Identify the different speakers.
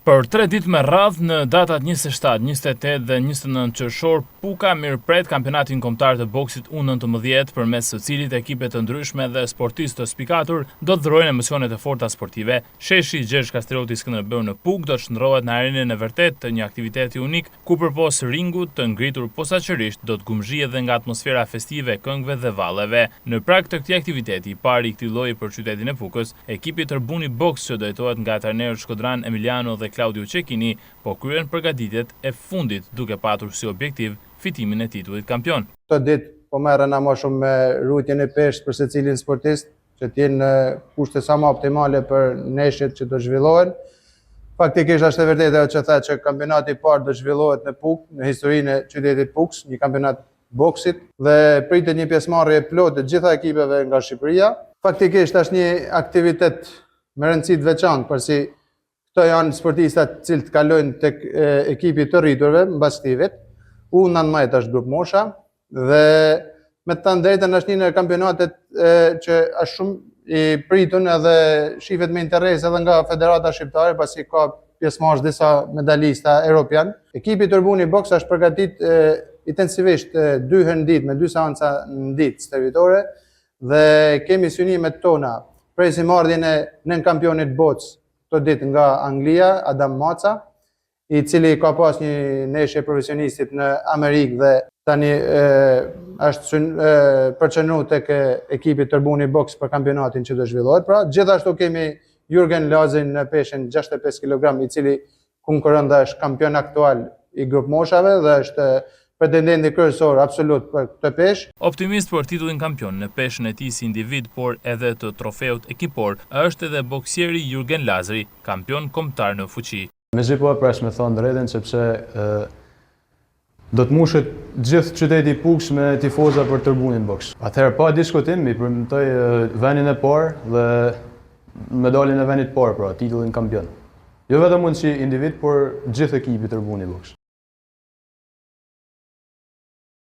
Speaker 1: Për tre ditë me radhë, në datat 27, 28 dhe 29 qershor, Puka mirëpret kampionatin kombëtar të boksit U19, përmes së cilit ekipe të ndryshme dhe sportistë të spikatur do të dhurojnë emocione të forta sportive. Sheshi Gjergj Kastrioti Skënderbeu në Pukë do të shndërrohet në arenën e vërtetë të një aktiviteti unik, ku përpos ringut të ngritur posaçërisht do të gumëzhijë edhe nga atmosfera festive e këngëve dhe valleve. Në prag të këtij aktiviteti, i pari i këtij lloji për qytetin e Pukës, Ekipi Tërbuni Boks që drejtohet nga trajnerët shkodranë Emiliano dhe Klaudio Cecchini po kryen përgatitjet e fundit duke patur si objektiv fitimin e titullit kampion.
Speaker 2: Këto ditë po merrena ma shumë me ruajtjen e peshës për secilin sportist, që të jenë në kushte sa më optimale për ndeshjet që do zhvillohen. Faktikisht është e vërtetë ajo që the që kampionati i parë do zhvillohet në Pukë, në historinë e qytetit Pukës, një kampionat boksit dhe pritet një pjesëmarrje e plotë të gjitha ekipeve nga Shqipëria. Faktikisht është një aktivitet me rëndësi të veçantë, pasi këto janë sportistat të cilët kalojnë tek ekipi të rriturve mbas këtij vit. U19 është grup mosha dhe me të thënë drejtën është një nga kampionatet që është shumë i pritun edhe shifet me interes edhe nga Federata Shqiptare, pasi ka pjesëmarrës disa medalista europian. Ekipi Tërbuni Boks është përgatit intensivisht dy herë në ditë me dy seanca në ditë stërvitore dhe kemi synimet tona. Presim ardhjen e nënkampionit botës këto ditë nga Anglia, Adam Maca, i cili ka pas një ndeshje profesionistit në Amerikë dhe tani e, është syn, e, përqendru tek ekipi Tërbuni Boks për kampionatin që do zhvillohet. Pra, gjithashtu kemi Jurgen Lazin në peshën 65 kg, i cili konkurron dhe është kampion aktual i grup moshave dhe është pretendenti kryesor absolut për këtë peshë.
Speaker 1: Optimist për titullin kampion në peshën e tij si individ, por edhe të trofeut ekipor, është edhe boksieri Jurgen Lazri, kampion kombëtar në fuqi.
Speaker 3: Mezi po e pres me thonë drejtën sepse do të mushet gjithë qyteti i Pukës me tifoza për Tërbunin boks. Atëherë pa diskutim i premtoj vendin e parë dhe medaljen e vendit të parë, pra titullin kampion. Jo vetëm unë si individ, por gjithë ekipi Tërbuni boks.